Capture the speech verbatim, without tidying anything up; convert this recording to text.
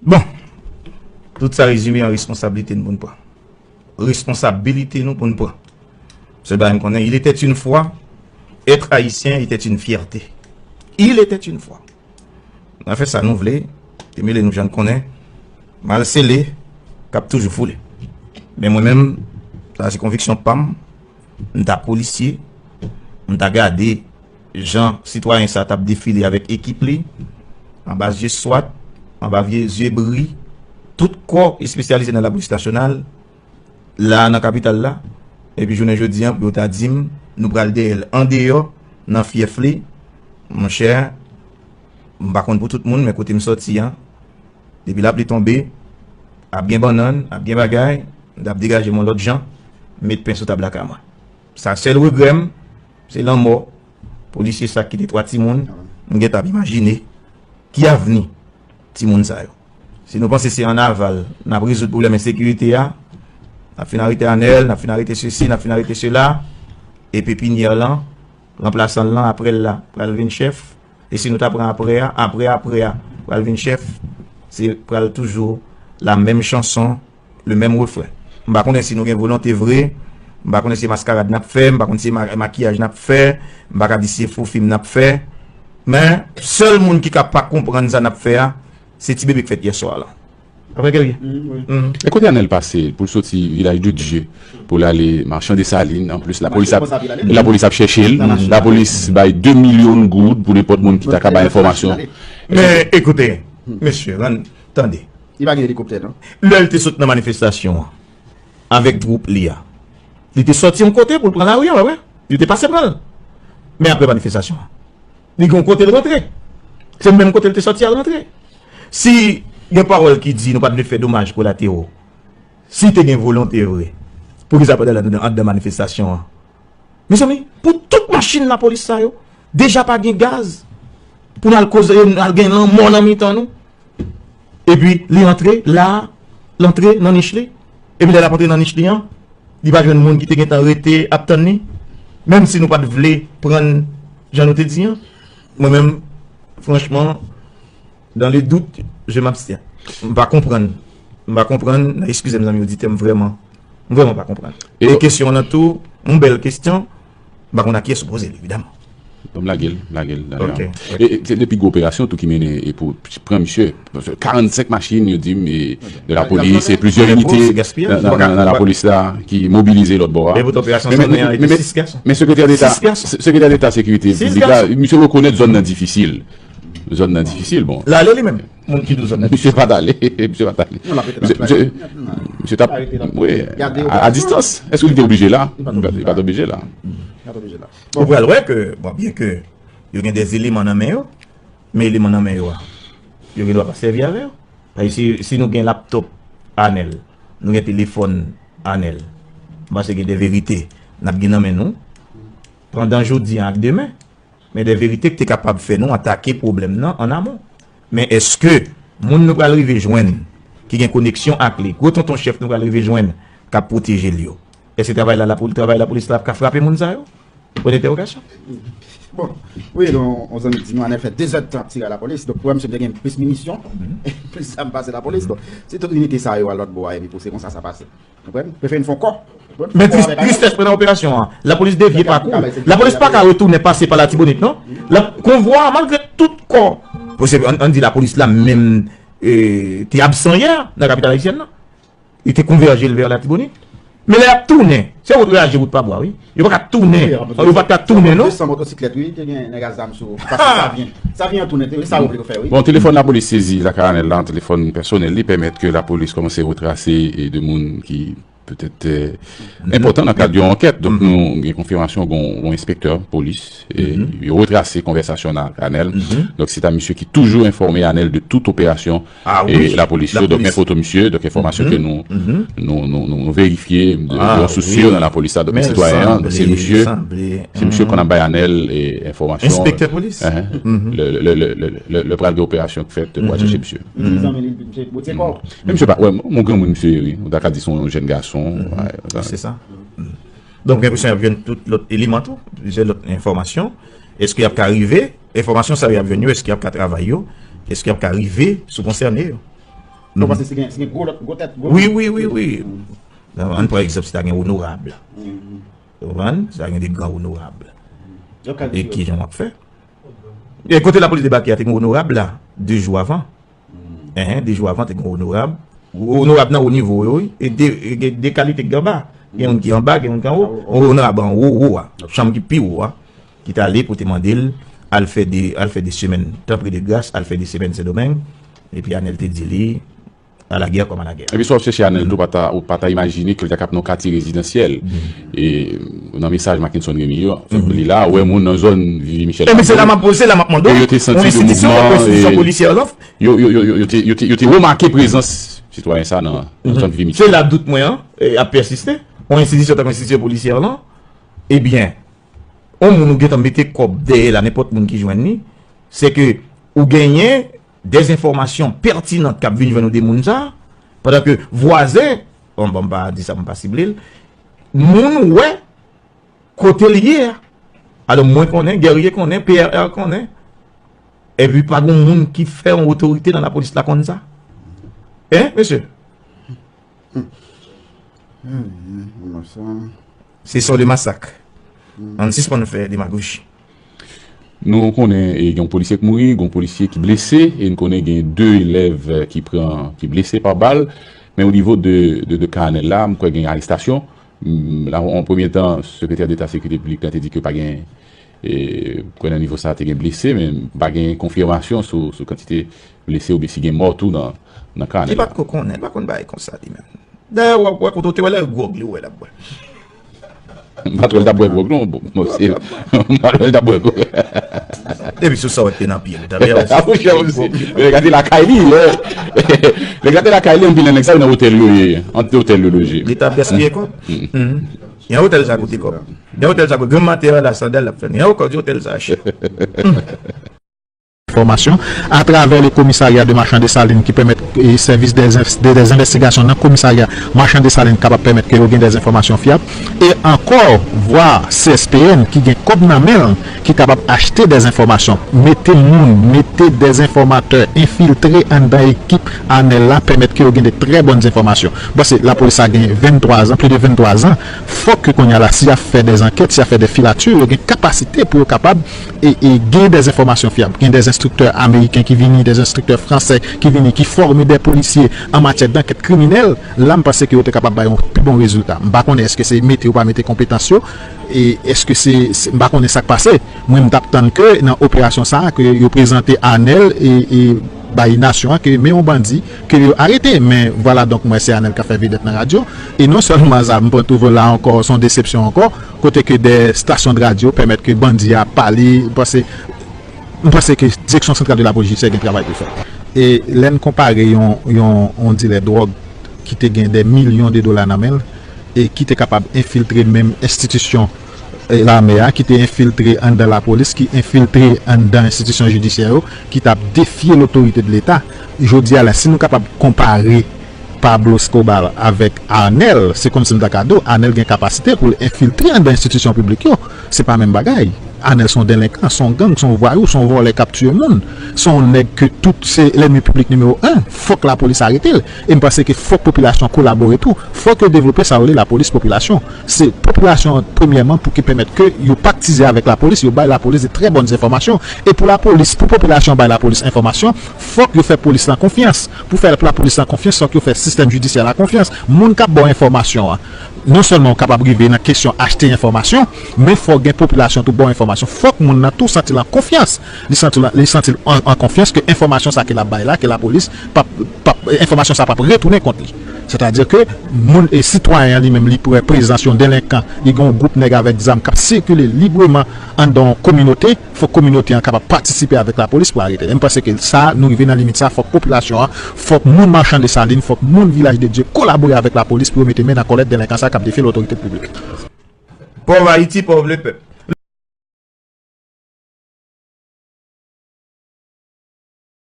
Bon, tout sa rezime an responsablite nou pou n pran. Responsablite nou pou n pran. Sèl bagay m konnen, il était une fois, être haïtien était une fierté. Il était une fois. N a fè sa nou vle, te mele nou jan n konnen, mal sele, k ap toujou foule. Men mwen menm, sa se konviksyon pa m, m ta polisye, m ta gade jan sitwayen sa t ap defile avèk ekip li, anba zye swat, anba vye zye bri, tout kò espesyalize nan lapolis nasyonal, la nan kapital la, epi jounen jodi an, pou yo ta di m, nou pral dèyè l andeyò, nan fyèf li, monchè, m pa konn pou tout moun, men kote m sòti an, depi lapli tonbe, ap gen bannann, ap gen bagay, m t ap degaje m yon lòt jan, met pen sou tab lakay mwen. Sa sèl regrè m, se lanmò polisye sa k kite twa timoun, m gentan ap imajine ki avni timoun sa yo. Si nou panse se an aval n ap rezoud pwoblèm ensekirite a, n ap fin arete Anèl, n ap fin arete sesi, n ap fin arete sela, e pepinyè lan, ranplasan l lan, aprè l la, pral vin chèf. E si nou ta pran aprè a, aprè aprè a, pral vin chèf, se pral toujou la menm chanson, le menm refren. M pa konnen si nou gen volonte vre, m pa konnen si se maskarad n ap fè, m pa konn si se ma- makiyaj n ap fè, m pa ka di si se fo fim n ap fè. Men, sèl moun ki ka pa konprann sa n ap fè a, se ti bebe k fèt yè swa la. Apre ke l ye? Mhm. E kote Anèl pase pou l soti Vilaj de Dye pou l ale Machan Desalin? Anplis, lapolis ap, lapolis ap chèche l. Lapolis bay de milyon goud pou nenpòt moun ki ta ka bay enfòmasyon. Men, ekoute, mesye, rann, tande. Li pa gen elikoptè, non. Lè l te sot nan manifestasyon an, avèk twoup li a, li te sòti yon kote pou l pran lari a, pa vre? Li te pase pran l. Men apre manifestasyon an, li gen yon kote l rantre. Se menm kote l te sòti a l rantre. Si gen pawòl ki di nou pa t vle fè domaj kolatero, si te gen volonte vre, poukisa pa t al anndan manifestasyon an? Mezanmi, pou tout machin lapolis sa yo, deja pa gen gaz pou n al koze, n al gen lanmò nan mitan nou. Epi li antre la, l antre nan nich li. Epi lè l ap antre nan nich li an, li pa jwenn moun ki te gentan rete ap tann li. Menm si nou pa t vle pran l jan nou te di an, mwen menm, franchman, dans le doute, je m'abstiens. M pa konprann. M pa konprann, n a eskize m zanmi oditè m vrèman. M vrèman pa konprann. E kesyon an tou, yon bèl kesyon, m pa konn a kiyès ou poze l, evidaman. Bon, m lage l, m lage l. Ok. E se de pi gwo operasyon tou ki mennen e pou pran misye. Karannsenk machin, yo di m, e de lapolis, e plizyè inite nan lapolis la ki mobilize lòt bò a. Men Sekretè Deta, Sekretè Deta Sekirite Piblik la, misye rekonèt zòn nan difisil. Zòn nan difisil, bon. L ale li menm. Moun ki di w zòn nan difisil. Misye pa t ale. Misye pa t ale. Misye t ap, wi, a distans. Èske li te oblije la? Li pa t oblije la. Li pa t oblije la. Ou pral wè ke, bon, byen ke yo gen de eleman nan men yo, men eleman nan men yo a, yo gen dwa pa sèvi avè yo. Paske si, si nou gen laptop Anèl, nou gen telefòn Anèl, m panse gen de verite n ap gen nan men nou pandan jodi a ak demen. Men de verite ki te kapab fè nou atake pwoblèm nan an amon. Men èske moun nou pral rive jwenn ki gen koneksyon ak li, gwo tonton chèf nou pral rive jwenn k ap pwoteje l yo, èske travay la, lapolis la ap ka frape moun sa yo? Pwen de entèwogasyon. Bon, wi, donk, yon zanmi di nou, Anèl fè dezèdtan ap tire a lapolis. Donk, pou wè misye te gen plis minisyon, plis zam pase lapolis. Donk, si tout inite sa yo al lòt bò a, epi pou se konsa sa pase. Konprann? Prefere n fè yon kò. Men tristès mwen nan operasyon an, lapolis devye pakou. Lapolis pa ka retounen pase pa Latibonit, non. Konvwa a, malgre tout kò, ann di lapolis la menm te absan yè nan kapital ayisyèn nan. Li te konvèje l vè Latibonit. Men lè y ap tounen, se wout raje, wout pa bwa, wi. Yo pa ka tounen. Yo pa t ka tounen, non. De san motosiklèt, wi, te gen nèg a zam sou, pase Savyen. Savyen an tounen, wi, sa yo vle yo fè, wi. Bon, telefòn lapolis sezi lakay Anèl la, telefòn pèsonèl li, pèmèt ke lapolis kòmanse retrase de moun ki petèt enpòtan nan kad yon ankèt. Donk, nou gen konfimasyon gen yon enspektè polis. Yo retrase konvèsasyon nan ak Anèl. Donk, se ta misye ki toujou enfòme Anèl de tout operasyon lapolis yo. Donk, men foto misye, donk enfòmasyon ke nou, nou, nou, nou verifye de yon sous si nan lapolis la. Donk, sitwayen an, se misye, se misye konn ap bay Anèl enfòmasyon. Enspektè polis. Lè pral gen operasyon k fèt, pou al chèche misye. Men misye pa, wè, yon granmoun misye ye, wi. Ou ta ka di se yon jèn gason. Se sa. Donk, gen enpresyon y ap jwenn tout lòt eleman tou, plizyè lòt enfòmasyon. Èske y ap ka rive, enfòmasyon sa yo y ap jwenn yo, èske y ap ka travay yo, èske y ap ka rive sou konsène yo? Ou panse si gen, si gen gwo lòt, gwo tèt, gwo... Wi, wi, wi, wi. Ann pran egzanp, si ta gen onorab. Ou konprann? Si ta gen de gran onorab. E ki jan w ap fè? E kote lapolis debake a, te gen onorab la, de jou avan. Enhen, de jou avan, te gen onorab. Onorab nan wo nivo yo, wi. E de, e gen de kalite k anba. Gen youn ki anba, gen youn ki anwo. Onorab anwo, wo a. Chanm ki pi wo a. Ki t ale pou te mande l al fè de, al fè de semèn, tanpri de gras, al fè de semèn Sendomeng. Epi Anèl te di li, à la guerre comme à la guerre. Epi si w ap chèche Anèl tou, ou pa ta, ou pa ta imajine ke l ta kap nan katye rezidansyèl. E nan mesaj Mackenson Rémy yo, li la, ou wè moun nan zòn Vivi Michel. Epi se la m ap poze, la m ap mande w, yon enstitisyon tankou enstitisyon polisyè an, yo, yo, yo, yo, yo te, yo te, yo te remake prezans sitwayen sa nan, nan zòn Vivi Michel. Se la dout mwen an, e, ap pèsiste. Yon enstitisyon tankou enstitisyon polisyè an, ebyen, yon moun ou gentan mete kòb dèyè la, nenpòt moun ki jwenn li, se ke ou genyen dezenfòmasyon pètinan k ap vin jwenn ou de moun sa, pandan ke vwazen, bon, bon, m pa di sa, m pa sible l, moun wè kote l ye a. Alò, mwen konnen, Guerrier konnen, P R R konnen, epi pa gen moun ki fè yon otorite nan lapolis la konn sa. Hein, mesye? Se sò de masak. Ann sispann fè demagoji. Nou konnen, e, gen yon polisye ki mouri, gen yon polisye ki blese, e n konnen gen de elèv, e, ki pran, ki blese pa bal. Men o nivo de, de, de ka Anèl la, m kwè gen arestasyon. M, la, an premye tan, sekretè deta sekirite piblik la te di ke pa gen, e, kwè nan nivo sa te gen blese, men pa gen konfimasyon sou, sou kantite blese oubyen si gen mò tou nan, nan ka Anèl la. Li pa t ko konnen, li pa konn bagay konsa li menm. Dayè, w ap wè kote w te wè lè gwòg li wè l ap bwè. M pa t wè l t ap bwè gwòg non, bon, bon, se, m pa t wè l t ap bwè gwòg. Depi sou sa w te nan pye l, ta byen. A, monchè, monchè. Nèg la te lakay li, lè, nèg la te lakay li, anpil nan nèg sa yo nan otèl yo ye, ant otèl yo loje. Li ta gaspiye kòb. Yon otèl sa koute kòb. Yon otèl sa koute, granm maten an, la sandal l ap fè. Yon kòb di otèl sa chè. Enfòmasyon atravè le komisarya de Machan Desalin ki pèmèt, e, sèvis dè, dè, dè envestigasyon nan komisarya Machan Desalin kapab pèmèt ke yo gen dè enfòmasyon fyab. E ankò, vwa C S P N ki gen kòb nan men l, ki kapab achte dè enfòmasyon, mete moun, mete dè enfòmatè, enfiltre anndan ekip Anèl la, pèmèt ke yo gen de trè bòn enfòmasyon. Bon, se lapolis la gen venntwa zan, plis de venntwa zan, fòk ke kounye a la, si y ap fè dè ankèt, si y ap fè dè filati, yo gen kapasite pou yo kapab e, e gen dè enfòmasyon fyab, gen dè enstriktè ameriken ki vini, dè enstriktè fransè ki vini, ki fòme dè polisye an matyè dankèt kriminèl, la, m panse ke yo te kapab bay yon pi bon rezilta. M pa konnen èske se mete ou pa mete konpetans yo, e èske se, se, m pa konnen sa k pase. Mwen, m t ap tann ke nan operasyon sa a, ke yo prezante Anèl e, e bay nasyon an ke men yon bandi ke yo arete. Men vwala donk, mwen, se Anèl k ap fè vedèt nan radyo. E non sèlman sa, m pran twouve la ankò, se yon desepsyon ankò, kote ke dè estasyon de radyo pèmèt ke bandi a pale, m panse, m panse ke Direksyon Santral de la Polis Jidisyè gen travay pou fè. E lè n konpare yon, yon, yon dilè dwòg ki te gen dè milyon de dola nan men l, e ki te kapab enfiltre menm enstitisyon, e, lame a, ki te enfiltre anndan lapolis, ki enfiltre anndan enstitisyon jidisyè yo, ki t ap defye lotorite de Leta. Jodi a la, si nou kapab konpare Pablo Escobar avèk Anèl, se kòmsi m ta ka di w, Anèl gen kapasite pou l enfiltre anndan enstitisyon piblik yo. Se pa menm bagay. Anèl se yon delenkan, se yon gang, se yon vwayou, se yon vòlè k ap tiye moun. Se yon nèg ke tout se lènmi piblik nimewo en. Fòk lapolis arete l. E m panse ke fòk popilasyon kolabore tou. Fòk yo devlope sa yo rele lapolis popilasyon. Se popilasyon an, premyèman, pou ki pèmèt ke yo paktize avèk lapolis, yo bay lapolis de trè bòn enfòmasyon. E pou lapolis, pou popilasyon bay lapolis enfòmasyon, fòk yo fè polis lan konfyans. Pou fè lapolis lan konfyans, fòk yo fè sistèm jidisyè la konfyans. Moun k ap ba w enfòmasyon an, non sèlman ou kapab rive nan kesyon achte enfòmasyon, men fòk gen popilasyon tou ba w enfòmasyon. Fòk moun nan tou santi l an konfyans. Li santi l, li santi l an, an konfyans ke enfòmasyon sa ke l ap bay la, ke lapolis p ap, p ap, enfòmasyon sa p ap retounen kont li. Sètadi ke moun e sitwayen an li menm li wè prezans yon delenkan, li gen yon gwoup nèg avèk zam k ap sikile libreman anndan yon kominote, fòk kominote an kapab patisipe avèk lapolis pou arete l. E m panse ke sa, nou rive nan limit sa, fòk popilasyon an, fòk moun Machan Desalin, fòk moun Vilaj de Dye kolabore avèk lapolis pou yo mete men nan kòlèt delenkan sa k ap defye lotorite piblik. Pòv Ayiti, pòv lepèp.